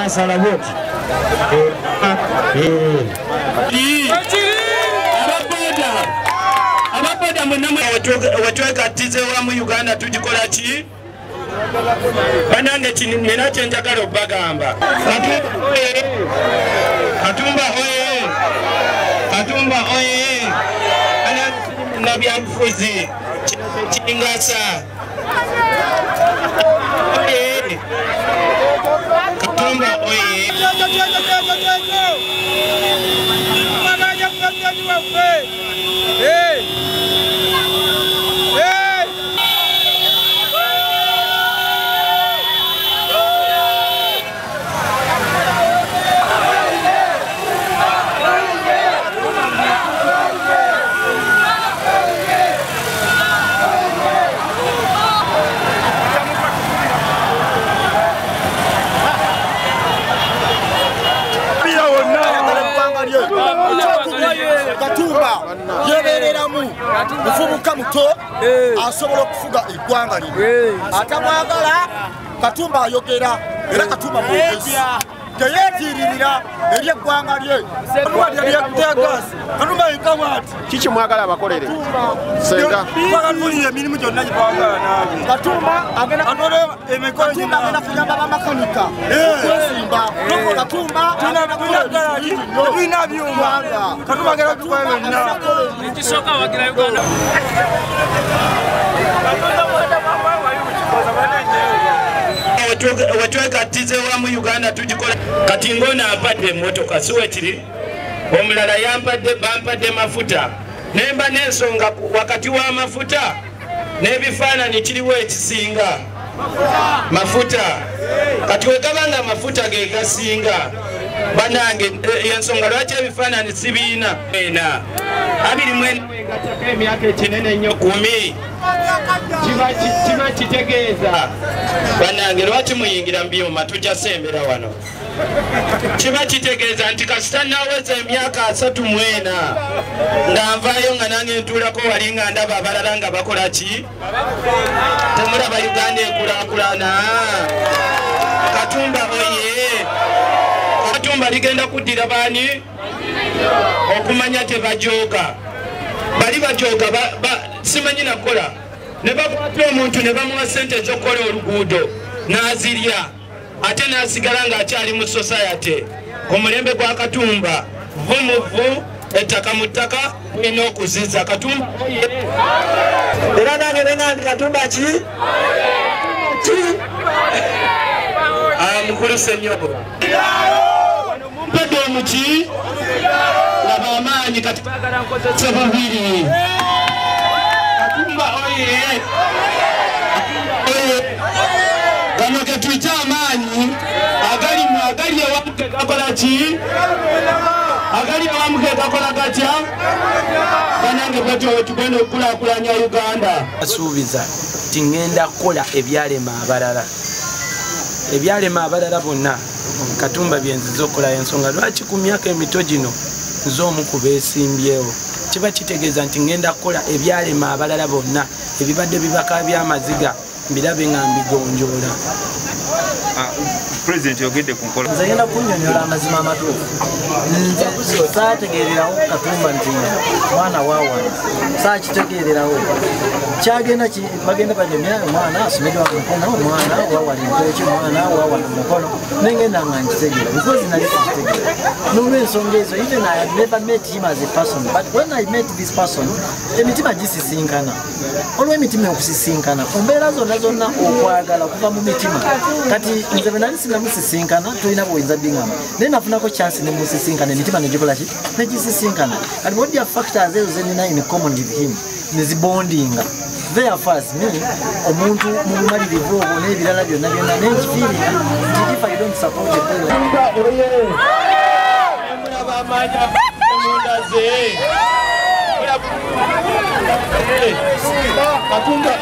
Salaboti. Ababoda mwenamwe wetwekatize wamu Uganda tugikola ki? Banange nina kye njagala obbagamba. Katumba oye! Katumba oye! Na byabufuzi kingasa. Oye! Katumba oye! Katumba yebereramu muvubuka muto asobola okufuga eggwanga lino atamwagala Katumba ayogera era Katumba mwogezi teyeetiiririra eri eggwanga lye. Katumba yekawati kiki mwagala abakolere senga twagala emirimu gyonna gye twagala naawe Katumba agenda agenda kuyamba bamakanika okwesimba Katumba tulina byuma Katumba agenda kutukola byonna ekisooka wagira Uganda. Wetwekatize wamu Uganda tugikola. Kati ng'ono ampadde emmotoka si wekiri, omulala yampadde bampadde mafuta nemba n'ensonga wakati w'amafuta n'ebifaananyi kiriwo ekisinga mafuta. Kati wegaba nga amafuta ge gasinga banange ensonga lwaki ebifaananyi sibiina ena 24 wegatako emyaka ekinene ennyo 10 kiba kitegeeza banange lwaki muyingira mu byuma tujja sembera wano. Kiba kitegeeza nti kasita naweza emyaka 34 nga nvaayo nga nange ntuulako wali nga ndaba abalala nga bakola ki? Temulaba Uganda ekulaakulana. Katumba oye! Katumba ligenda kuddira baani? Okumanya tebajooga. Bali bajooga simanyi nakola. Ne bakwata omuntu ne bamuwa ssente ez'okukola oluguudo n'azirya ate n'asigala ng'akyali mu society. Ku mulembe gwa Katumba vvu mu vvu, ettaka mu ttaka, tulina okuziza. Katumba oye! Era nange nenga nti Katumba ki? Ki? Mukulu Ssenyogo. Mumpadde omuki? Laba amaanyi kati baagala nkozese bubiri. Katumba oye! Oye! Gano ge tuyita amaanyi agali mu agali ewamu ge gakola ki? Agali ewamu ge gakola gatya? Banange bwetyo bwe tugenda okukulaakulanya Uganda. Asuubiza nti ŋŋenda kukola ebyalema abalala. Ebyalema abalala bonna Katumba bye nzize okukola ensonga lwaki ku myaka emito gino nze omu ku beesimbyewo. Kiba kitegeeza nti ŋŋenda kukola ebyalema abalala bonna ebibadde bibaka by'amaziga mbirabe nga mbigonjoola. President yogedde ku nkola. Nze ngenda kunnyonnyola amazima amatuufu. Nze saategeererawo Katumba nti mwana wa wano, saakitegeererawo. Kyagenda bagenda banyumya omwana asomeddwa mu Mukono, omwana wa wali Ntooki, omwana wa wali Mukono, nengenda nga nkitegeera because nali sikitegeera. N'olw'ensonga ezo, even I had never met him as a person, but when I met this person, emitima gisisinkana. Olw'emitima okusisinkana, embeera zonna zonna okwagala okuva mu mitima. Kati nze bwe nali sinamusisinkana, tolina bw'oyinza bingamba. Naye nafunako chance ne musisinkana, emitima ne gikola ki? Ne gisisinkana. Kati what are factors ezo ze nina in common with him? Ne zibondinga. Therefore, as me, omuntu mu bumalirivu obwo n'ebirala byonna byonna nenkifiiringa nti if I don't support a president. Mulaba amaanyi munda ze. Katumba.